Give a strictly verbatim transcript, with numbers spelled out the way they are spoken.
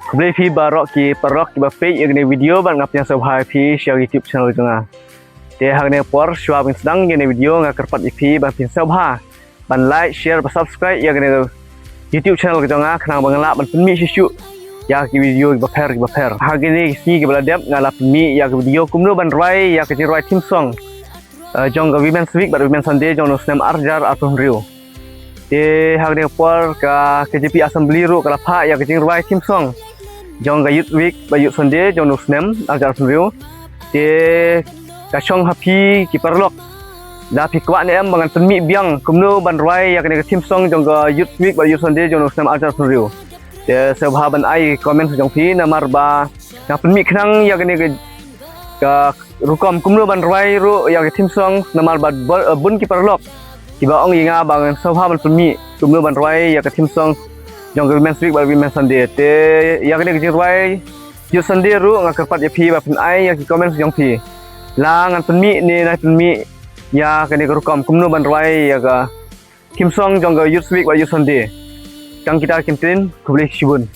Khublei phi baroh ki paralok kiba peit ïa kane ka video bad nga pdiang sngewbha ïa phi sha YouTube channel jong nga. Te ha kane ka por shuwa ban sdang ïa kane ka video nga kyrpad ïa phi ban pdiang sngewbha ban like, share bad subscribe ïa kane ka YouTube channel ka jong nga khnang ba ngan lah ban pynmih shuh shuh ïa ki video kiba pher kiba pher. Ha kine ki sngi kiba la dep nga la pynmih ïa ka video kumno ban rwai ïa ka jingrwai theme song, eh, jong ka Women's Week bad Women's Sunday jong u snem arhajar arphew hynriew. Te ha kane ka por ka KJP Assembly ruh ka la phah ïa ka jingrwai theme song jong ka Youth Week bad Youth Sunday jong u snem arhajar arphew hynriew. Te ka shong ha phi ki paralok, lada phi kwah ne em ba ngan pynmih biang kumno ban rwai ïa kane ka theme song jong ka Youth Week bad Youth Sunday jong u snem arhajar arphew hynriew. Te sngewbha ban ai comment jong phi namar ba nga pynmih khnang ïa kane ka, ka rukom kumno ban rwai ruh ïa ka theme song namar ba bun, eh, bun ki paralok kiba ong ïa nga ba ngan sngewbha ban pynmih kumno ban rwai ïa ka theme song jong ka Women's Week bad Women's Sunday. Te ïa kane ka jingrwai Youth Sunday ruh nga kyrpad ïa phi ba phin ai ïa ki comment jong phi, la ngan pynmih ne nai pynmih ïa kane ka rukom kumno ban rwai ïa ka theme song jong ka Youth Week bad Youth Sunday. Tang kita ki ktien, khublei shibun.